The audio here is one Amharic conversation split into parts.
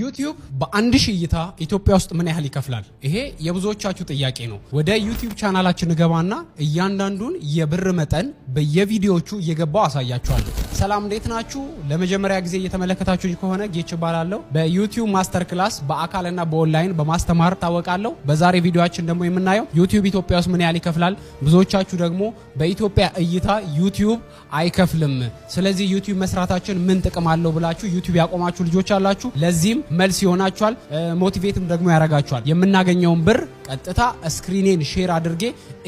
ዩቲዩብ በ1,000 እይታ ኢትዮጵያ ውስጥ ምን ያህል ይከፍላል? ይሄ የብዙዎቻችሁ ጥያቄ ነው። ወደ ዩቲዩብ ቻናላችን እገባና እያንዳንዱን የብር መጠን በየቪዲዮዎቹ እየገባው አሳያችኋለሁ። ሰላም፣ እንዴት ናችሁ? ለመጀመሪያ ጊዜ እየተመለከታችሁ ከሆነ ጌች እባላለሁ። በዩቲዩብ master class በአካልና በኦንላይን በማስተማር ታወቃለሁ። በዛሬ ቪዲዮአችን ደግሞ የምናየው ዩቲዩብ ኢትዮጵያ ውስጥ ምን ያህል ይከፍላል፣ ብዙዎቻችሁ ደግሞ በኢትዮጵያ እይታ ዩቲዩብ አይከፍልም፣ ስለዚህ ዩቲዩብ መስራታችን ምን ጥቅም አለው ብላችሁ ዩቲዩብ ያቆማችሁ ልጆች አላችሁ። ለዚህም መልስ ይሆናችኋል፣ motivate ም ደግሞ ያደርጋችኋል። የምናገኘውን ብር ቀጥታ screen ኤን share አድርጌ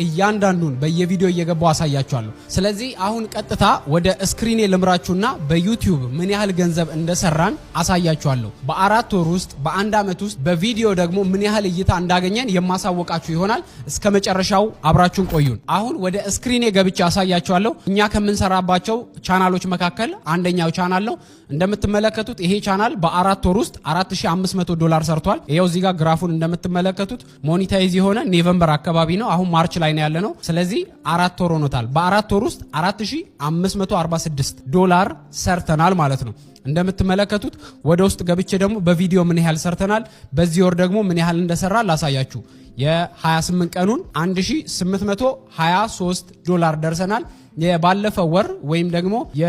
እያንዳንዱን በየቪዲዮ እየገባው አሳያችኋለሁ። ስለዚህ አሁን ቀጥታ ወደ screen ኤ ልምራችሁና በዩቲዩብ ምን ያህል ገንዘብ እንደሰራን አሳያችኋለሁ። በ4 ወር ውስጥ፣ በአንድ ዓመት ውስጥ በቪዲዮ ደግሞ ምን ያህል እይታ እንዳገኘን የማሳወቃችሁ ይሆናል። እስከ መጨረሻው አብራችሁን ቆዩን። አሁን ወደ screen ኤ ገብቼ አሳያችኋለሁ። እኛ ከምንሰራባቸው ቻናሎች መካከል አንደኛው ቻናል ነው። እንደምትመለከቱት ይሄ ቻናል በ4 ወር ውስጥ 4500 ዶላር ሰርቷል። ይኸው እዚህ ጋር graph ኡን እንደምትመለከቱት monetize የሆነ November አካባቢ ነው። አሁን March ላይ ነው ያለነው። ስለዚህ 4 ወር ሆኖታል። በ4 ወር ውስጥ 4546 ዶላር ሰርተናል ማለት ነው። እንደምትመለከቱት ወደ ውስጥ ገብቼ ደግሞ በቪዲዮ ምን ያህል ሰርተናል፣ በዚህ ወር ደግሞ ምን ያህል እንደሰራ ላሳያችሁ። የ28 ቀኑን 1823 ዶላር ደርሰናል። የባለፈው ወር ወይም ደግሞ የ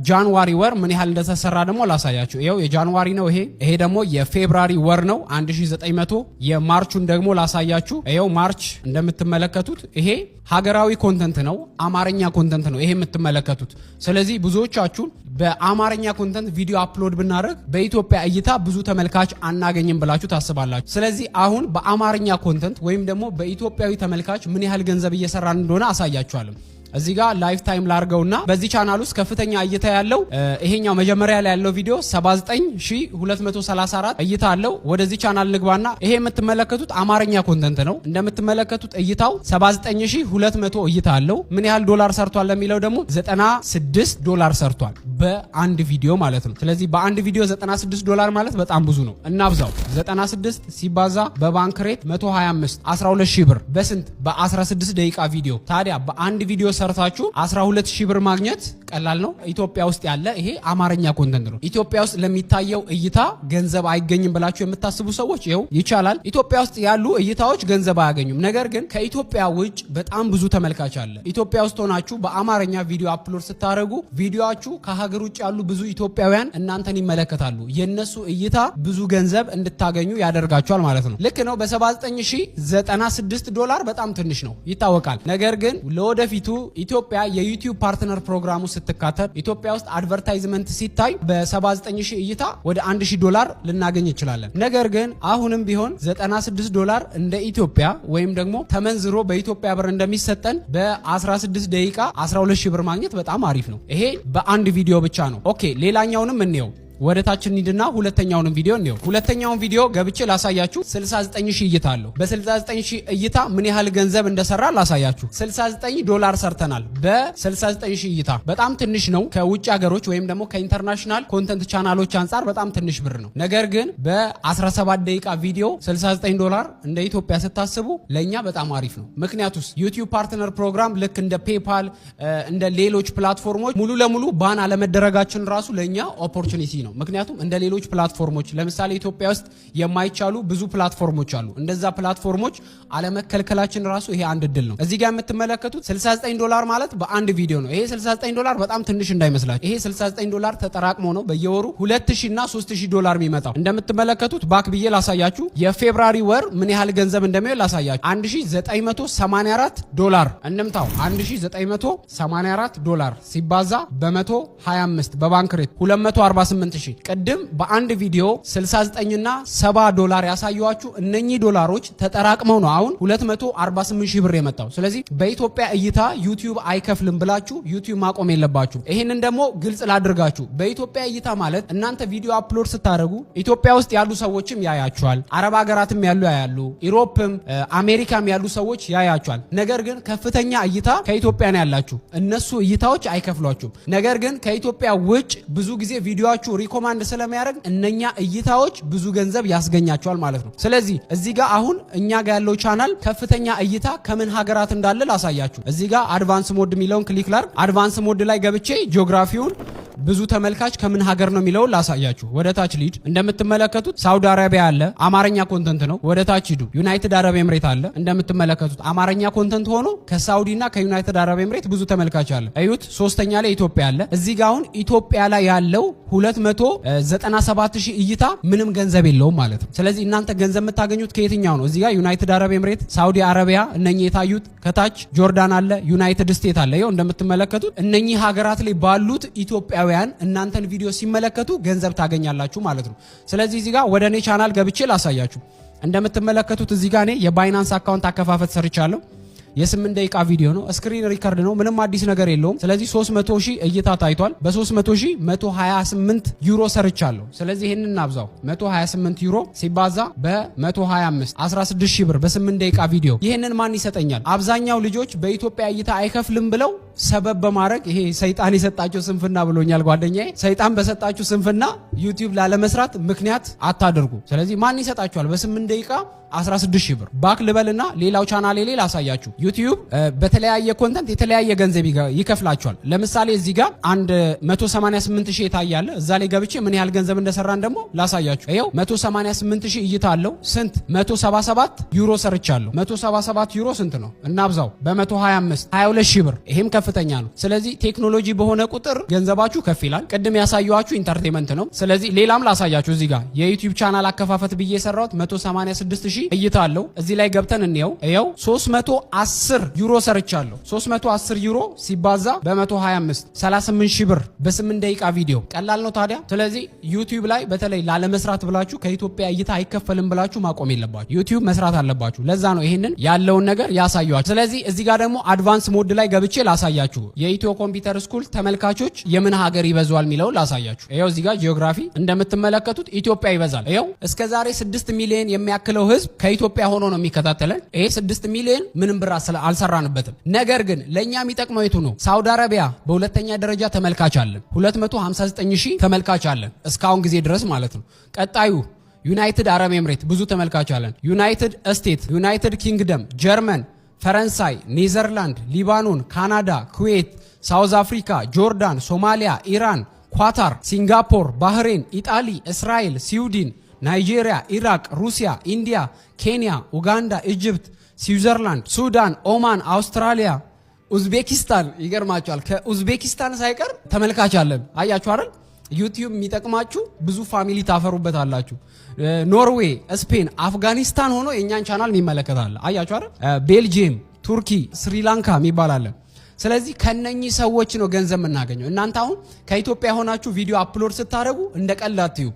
January ወር ምን ያህል እንደተሰራ ደግሞ ላሳያችሁ። ይኸው የ January ነው ይሄ። ይሄ ደግሞ የ February ወር ነው፣ 1900። የ March ኡን ደግሞ ላሳያችሁ። ይኸው March እንደምትመለከቱት ይሄ ሀገራዊ content ነው፣ አማርኛ content ነው ይሄ የምትመለከቱት። ስለዚህ ብዙዎቻችሁ በአማርኛ content ቪዲዮ upload ብናደርግ በኢትዮጵያ እይታ ብዙ ተመልካች አናገኝም ብላችሁ ታስባላችሁ። ስለዚህ አሁን በአማርኛ content ወይም ደግሞ በኢትዮጵያዊ ተመልካች ምን ያህል ገንዘብ እየሰራን እንደሆነ አሳያችኋለሁ። እዚህ ጋር lifetime ላርገውና በዚህ ቻናል ውስጥ ከፍተኛ እይታ ያለው ይሄኛው መጀመሪያ ላይ ያለው ቪዲዮ 79234 እይታ አለው። ወደዚህ ቻናል ንግባና ይሄ የምትመለከቱት አማርኛ content ነው። እንደምትመለከቱት እይታው 79200 እይታ አለው። ምን ያህል ዶላር ሰርቷል ለሚለው ደግሞ 96 ዶላር ሰርቷል በአንድ ቪዲዮ ማለት ነው። ስለዚህ በአንድ ቪዲዮ 96 ዶላር ማለት በጣም ብዙ ነው። እናብዛው። 96 ሲባዛ በባንክ rate 125፣ 12,000 ብር። በስንት? በ16 ደቂቃ ቪዲዮ። ታዲያ በአንድ ቪዲዮ ሰርታችሁ 12,000 ብር ማግኘት ቀላል ነው? ኢትዮጵያ ውስጥ ያለ ይሄ አማርኛ content ነው። ኢትዮጵያ ውስጥ ለሚታየው እይታ ገንዘብ አይገኝም ብላችሁ የምታስቡ ሰዎች ይኸው ይቻላል። ኢትዮጵያ ውስጥ ያሉ እይታዎች ገንዘብ አያገኙም። ነገር ግን ከኢትዮጵያ ውጭ በጣም ብዙ ተመልካች አለ። ኢትዮጵያ ውስጥ ሆናችሁ በአማርኛ ቪዲዮ upload ስታደርጉ ቪዲዮአችሁ ከሀገር ውጭ ያሉ ብዙ ኢትዮጵያውያን እናንተን ይመለከታሉ። የነሱ እይታ ብዙ ገንዘብ እንድታገኙ ያደርጋችኋል ማለት ነው። ልክ ነው። በ79,096 ዶላር በጣም ትንሽ ነው፣ ይታወቃል። ነገር ግን ለወደፊቱ ኢትዮጵያ የዩቲዩብ partner ፕሮግራሙ ስትካተት፣ ኢትዮጵያ ውስጥ advertisement ሲታይ በ79,000 እይታ ወደ 1000 ዶላር ልናገኝ እንችላለን። ነገር ግን አሁንም ቢሆን 96 ዶላር እንደ ኢትዮጵያ ወይም ደግሞ ተመንዝሮ በኢትዮጵያ ብር እንደሚሰጠን በ16 ደቂቃ 12,000 ብር ማግኘት በጣም አሪፍ ነው። ይሄ በአንድ ቪዲዮ ብቻ ነው። Okay፣ ሌላኛውንም እንየው። ወደ ታች እንሂድና ሁለተኛውንም ቪዲዮ እንየው። ሁለተኛውን ቪዲዮ ገብቼ ላሳያችሁ። 69,000 እይታ አለው። በ69,000 እይታ ምን ያህል ገንዘብ እንደሰራ ላሳያችሁ። 69 ዶላር ሰርተናል በ69,000 እይታ። በጣም ትንሽ ነው። ከውጭ ሀገሮች ወይም ደግሞ ከ international content ቻናሎች አንጻር በጣም ትንሽ ብር ነው። ነገር ግን በ17 ደቂቃ ቪዲዮ 69 ዶላር እንደ ኢትዮጵያ ስታስቡ ለእኛ በጣም አሪፍ ነው። ምክንያቱስ ዩቲዩብ partner program ልክ እንደ ፔፓል፣ እንደ ሌሎች platform ኦች ሙሉ ለሙሉ ban አለመደረጋችን ራሱ ለእኛ opportunity ነው። ምክንያቱም እንደ ሌሎች platform ኦች፣ ለምሳሌ ኢትዮጵያ ውስጥ የማይቻሉ ብዙ platform ኦች አሉ። እንደዛ platform ኦች አለመከልከላችን ራሱ ይሄ አንድ እድል ነው። እዚህ ጋር የምትመለከቱት 69 ዶላር ማለት በአንድ ቪዲዮ ነው። ይሄ 69 ዶላር በጣም ትንሽ እንዳይመስላችሁ። ይሄ 69 ዶላር ተጠራቅሞ ነው በየወሩ 2000 እና 3000 ዶላር የሚመጣው። እንደምትመለከቱት back ብዬ ላሳያችሁ። የ February ወር ምን ያህል ገንዘብ እንደሚሆን ላሳያችሁ። 1984 ዶላር እንምታው። 1984 ዶላር ሲባዛ በ125 በባንክ rate 248 ሺህ። ቅድም በአንድ ቪዲዮ 69 እና 70 ዶላር ያሳየኋችሁ እነኚህ ዶላሮች ተጠራቅመው ነው አሁን 248 ሺህ ብር የመጣው። ስለዚህ በኢትዮጵያ እይታ ዩቲዩብ አይከፍልም ብላችሁ ዩቲዩብ ማቆም የለባችሁ። ይህንን ደግሞ ግልጽ ላድርጋችሁ። በኢትዮጵያ እይታ ማለት እናንተ ቪዲዮ upload ስታደርጉ ኢትዮጵያ ውስጥ ያሉ ሰዎችም ያያችኋል፣ አረብ ሀገራትም ያሉ ያያሉ፣ Europe ም አሜሪካም ያሉ ሰዎች ያያችኋል። ነገር ግን ከፍተኛ እይታ ከኢትዮጵያ ነው ያላችሁ። እነሱ እይታዎች አይከፍሏችሁም። ነገር ግን ከኢትዮጵያ ውጭ ብዙ ጊዜ ቪዲዮአችሁ recommend ስለሚያደርግ እነኛ እይታዎች ብዙ ገንዘብ ያስገኛቸዋል ማለት ነው። ስለዚህ እዚህ ጋር አሁን እኛ ጋር ያለው ቻናል ከፍተኛ እይታ ከምን ሀገራት እንዳለ ላሳያችሁ። እዚህ ጋር advance mode የሚለውን click ላርግ። Advance mode ላይ ገብቼ ጂኦግራፊውን ብዙ ተመልካች ከምን ሀገር ነው የሚለውን ላሳያችሁ። ወደ ታች ልሂድ። እንደምትመለከቱት ሳውዲ አረቢያ አለ፣ አማርኛ content ነው። ወደ ታች ሂዱ። ዩናይትድ አረብ ኤምሬት አለ። እንደምትመለከቱት አማርኛ content ሆኖ ከሳውዲና ከዩናይትድ አረብ ኤምሬት ብዙ ተመልካች አለ። እዩት። ሶስተኛ ላይ ኢትዮጵያ አለ። እዚህ ጋር አሁን ኢትዮጵያ ላይ ያለው 297 ሺህ እይታ ምንም ገንዘብ የለውም ማለት ነው። ስለዚህ እናንተ ገንዘብ የምታገኙት ከየትኛው ነው? እዚህ ጋር ዩናይትድ አረብ ኤምሬት፣ ሳውዲ አረቢያ እነኚህ የታዩት፣ ከታች ጆርዳን አለ፣ ዩናይትድ ስቴት አለ። ይኸው እንደምትመለከቱት እነኚህ ሀገራት ላይ ባሉት ኢትዮጵያውያን እናንተን ቪዲዮ ሲመለከቱ ገንዘብ ታገኛላችሁ ማለት ነው። ስለዚህ እዚህ ጋር ወደ እኔ ቻናል ገብቼ ላሳያችሁ። እንደምትመለከቱት እዚህ ጋር እኔ የ Binance account አከፋፈት ሰርቻለሁ። የ8 ደቂቃ ቪዲዮ ነው። Screen record ነው። ምንም አዲስ ነገር የለውም። ስለዚህ 300 ሺህ እይታ ታይቷል። በ300 ሺህ 128 ዩሮ ሰርቻለሁ። ስለዚህ ይህንን እናብዛው። 128 ዩሮ ሲባዛ በ125 16 ሺህ ብር በ8 ደቂቃ ቪዲዮ። ይህንን ማን ይሰጠኛል? አብዛኛው ልጆች በኢትዮጵያ እይታ አይከፍልም ብለው ሰበብ በማድረግ፣ ይሄ ሰይጣን የሰጣቸው ስንፍና ብሎኛል ጓደኛዬ። ሰይጣን በሰጣችሁ ስንፍና YouTube ላለመስራት ምክንያት አታድርጉ። ስለዚህ ማን ይሰጣችኋል? በ8 ደቂቃ 16 ሺህ ብር። Back ልበልና ሌላው ቻናሌ ላይ ላሳያችሁ። YouTube በተለያየ content የተለያየ ገንዘብ ይከፍላችኋል። ለምሳሌ እዚህ ጋር አንድ 188 ሺህ የታያለ፣ እዛ ላይ ገብቼ ምን ያህል ገንዘብ እንደሰራን ደግሞ ላሳያችሁ። ይኸው 188 ሺህ እይታ አለው። ስንት? 177 ዩሮ ሰርቻለሁ። 177 ዩሮ ስንት ነው? እናብዛው በ125፣ 22 ሺህ ብር። ይሄም ከፍተኛ ነው። ስለዚህ ቴክኖሎጂ በሆነ ቁጥር ገንዘባችሁ ከፍ ይላል። ቅድም ያሳየኋችሁ entertainment ነው። ስለዚህ ሌላም ላሳያችሁ። እዚህ ጋር የ YouTube channel አከፋፈት ብዬ የሰራሁት 186 ሺህ እይታ አለው። እዚህ ላይ ገብተን እንየው። ይኸው 310 ዩሮ ሰርቻለሁ። 310 ዩሮ ሲባዛ በ125፣ 38 ሺህ ብር በ8 ደቂቃ ቪዲዮ። ቀላል ነው ታዲያ። ስለዚህ YouTube ላይ በተለይ ላለመስራት ብላችሁ፣ ከኢትዮጵያ እይታ አይከፈልም ብላችሁ ማቆም የለባችሁ። YouTube መስራት አለባችሁ። ለዛ ነው ይሄንን ያለውን ነገር ያሳየኋችሁ። ስለዚህ እዚህ ጋር ደግሞ advance mode ላይ ገብቼ ላሳያችሁ። የኢትዮ computer school ተመልካቾች የምን ሀገር ይበዛል የሚለውን ላሳያችሁ። ይኸው እዚህ ጋር ጂኦግራፊ እንደምትመለከቱት ኢትዮጵያ ይበዛል። ይኸው እስከ ዛሬ 6 ሚሊዮን የሚያክለው ህዝብ ከኢትዮጵያ ሆኖ ነው የሚከታተለን። ይሄ 6 ሚሊዮን ምንም ብር አልሰራንበትም። ነገር ግን ለእኛ የሚጠቅመው የቱ ነው? ሳውዲ አረቢያ በሁለተኛ ደረጃ ተመልካች አለን። 259 ሺህ ተመልካች አለን እስካሁን ጊዜ ድረስ ማለት ነው። ቀጣዩ ዩናይትድ አረብ ኤምሬት ብዙ ተመልካች አለን። ዩናይትድ ስቴትስ፣ ዩናይትድ ኪንግደም፣ ጀርመን፣ ፈረንሳይ፣ ኔዘርላንድ፣ ሊባኖን፣ ካናዳ፣ ኩዌት፣ ሳውዝ አፍሪካ፣ ጆርዳን፣ ሶማሊያ፣ ኢራን፣ ኳታር፣ ሲንጋፖር፣ ባህሬን፣ ኢጣሊ፣ እስራኤል፣ ስዊድን፣ ናይጄሪያ፣ ኢራቅ፣ ሩሲያ፣ ኢንዲያ፣ ኬንያ፣ ኡጋንዳ፣ ኢጅፕት፣ ስዊዘርላንድ፣ ሱዳን፣ ኦማን፣ አውስትራሊያ፣ ኡዝቤኪስታን። ይገርማችኋል። ከኡዝቤኪስታን ሳይቀር ተመልካች አለን። አያችሁ አይደል? YouTube የሚጠቅማችሁ ብዙ family ታፈሩበታላችሁ። ኖርዌይ፣ ስፔን፣ አፍጋኒስታን ሆኖ የእኛን ቻናል የሚመለከት አለ። አያችሁ አይደል? ቤልጂየም፣ ቱርኪ፣ ስሪላንካ የሚባል አለ። ስለዚህ ከነኚህ ሰዎች ነው ገንዘብ የምናገኘው። እናንተ አሁን ከኢትዮጵያ ሆናችሁ ቪዲዮ upload ስታደርጉ እንደ ቀልድ አትዩ።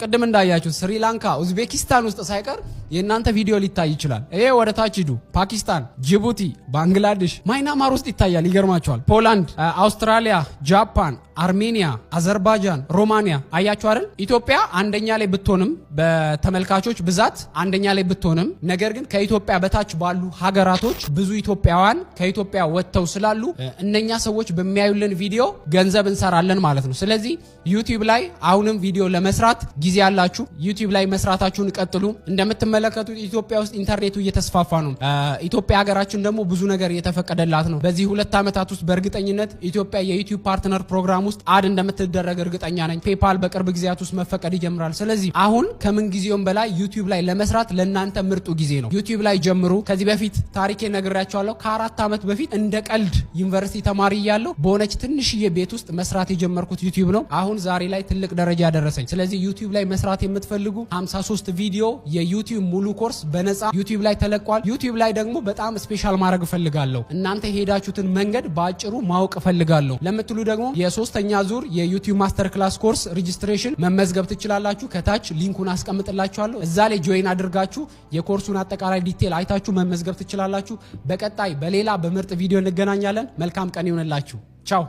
ቅድም እንዳያችሁ ስሪላንካ፣ ኡዝቤኪስታን ውስጥ ሳይቀር የእናንተ ቪዲዮ ሊታይ ይችላል። ይሄ ወደ ታች ሂዱ። ፓኪስታን፣ ጅቡቲ፣ ባንግላዴሽ፣ ማይናማር ውስጥ ይታያል። ይገርማችኋል። ፖላንድ፣ አውስትራሊያ፣ ጃፓን፣ አርሜኒያ፣ አዘርባይጃን፣ ሮማኒያ። አያችሁ አይደል? ኢትዮጵያ አንደኛ ላይ ብትሆንም፣ በተመልካቾች ብዛት አንደኛ ላይ ብትሆንም፣ ነገር ግን ከኢትዮጵያ በታች ባሉ ሀገራቶች ብዙ ኢትዮጵያውያን ከኢትዮጵያ ወጥተው ስላሉ እነኛ ሰዎች በሚያዩልን ቪዲዮ ገንዘብ እንሰራለን ማለት ነው። ስለዚህ YouTube ላይ አሁንም ቪዲዮ ለመስራት ጊዜ ያላችሁ YouTube ላይ መስራታችሁን ቀጥሉ። እንደምትመለከቱት ኢትዮጵያ ውስጥ ኢንተርኔቱ እየተስፋፋ ነው። ኢትዮጵያ ሀገራችን ደግሞ ብዙ ነገር እየተፈቀደላት ነው። በዚህ 2 ዓመታት ውስጥ በእርግጠኝነት ኢትዮጵያ የ YouTube partner program ውስጥ add እንደምትደረግ እርግጠኛ ነኝ። PayPal በቅርብ ጊዜያት ውስጥ መፈቀድ ይጀምራል። ስለዚህ አሁን ከምን ጊዜውም በላይ YouTube ላይ ለመስራት ለእናንተ ምርጡ ጊዜ ነው። YouTube ላይ ጀምሩ። ከዚህ በፊት ታሪኬ ነግሬያችኋለሁ። ከ4 ዓመት በፊት እንደ ቀልድ ዩኒቨርሲቲ ተማሪ እያለሁ በሆነች ትንሽዬ ቤት ውስጥ መስራት የጀመርኩት YouTube ነው። አሁን ዛሬ ላይ ትልቅ ደረጃ ያደረሰኝ። ስለዚህ YouTube ላይ መስራት የምትፈልጉ 53 ቪዲዮ የ YouTube ሙሉ ኮርስ በነፃ YouTube ላይ ተለቋል። YouTube ላይ ደግሞ በጣም special ማድረግ እፈልጋለሁ፣ እናንተ የሄዳችሁትን መንገድ በአጭሩ ማወቅ እፈልጋለሁ ለምትሉ ደግሞ የሶስተኛ ዙር የ YouTube master class course registration መመዝገብ ትችላላችሁ። ከታች link ኡን አስቀምጥላችኋለሁ። እዛ ላይ join አድርጋችሁ የኮርሱን አጠቃላይ detail አይታችሁ መመዝገብ ትችላላችሁ። በቀጣይ በሌላ በምርጥ ቪዲዮ እንገናኛለን። መልካም ቀን ይሁንላችሁ። ቻው።